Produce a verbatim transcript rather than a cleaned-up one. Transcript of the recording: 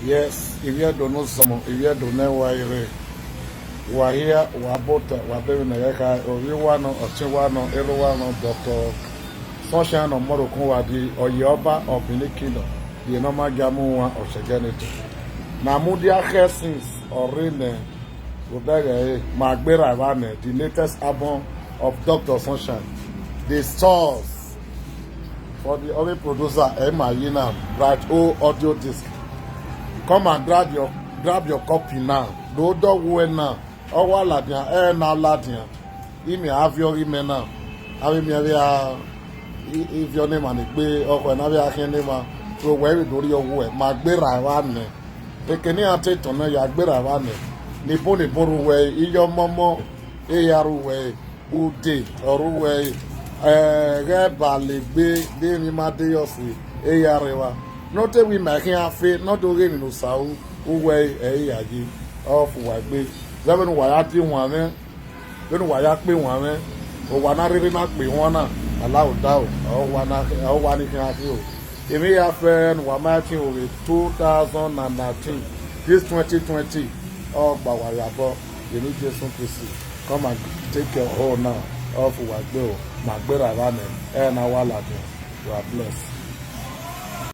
Yes, ivbi Ẹdo ne usọmọ, ivbi Ẹdo ne ẹwae rre. Wa hia, wa bota, wa bẹghe ne ghẹ kha, ovbi uwa nọ, ọtẹn uwa nọ, erha uwa nọ, Doctor Sunshine ne ọ mu ọrokhan uwa die, ọ ye Ọba of Benin Kingdom, the normal Jamu one of Shege Nation. Na mudia khẹ since ọ rre nẹ, vbe odẹ ghẹ re, ma gberra evba nẹ, the latest album of Doctor Sunshine, The Source. For the only producer, ẹ ma yi na, Bright O Audio Disc. Come and grab your, grab your copy now. Do dọ wẹ na, ọ wa ladian, ẹ na ladian. Imẹ a viọ ghi mẹ na, avbe miẹn vbe a i, i viọ ne emwa ni gbe ọkhọe na vbe a khian ne emwa, so wẹ vbe do rhie ọwẹ, ma gberra evba nẹ. Ekene iran te tọn nẹ ya gberra evba nẹ, ni bun ni bun rre uwẹ, iye ọmọmọ, eya rre uwẹ, ude ọ rre uwẹ, ẹ, ghẹ ba legbe, de emwi ma de yọ si, eya rre evba. Ne ọ te wẹ ima khian fe, ne ọ do ghe emwi ne Osa ru, uwẹ ẹ i ya yi, ọ fu uwa egbe. Zẹ vbene uwa ya die iwanmwẹ, vbene uwa ya kpe iwanmwẹ, owa na rherhe na kpe ihuan na, alao dao, ọ wa na, ọ wa ni khian khin o. Emwi hia fẹ ne uwa ma tin vbe two thousand and nineteen, this twenty twenty, ọ gba uwa vbe abọ, vbe eni Jesu Kristi. Come and take your hold now, ọ fu uwa egbe o, ma gberra evba nẹ, ẹ na wa ladian. You are blessed.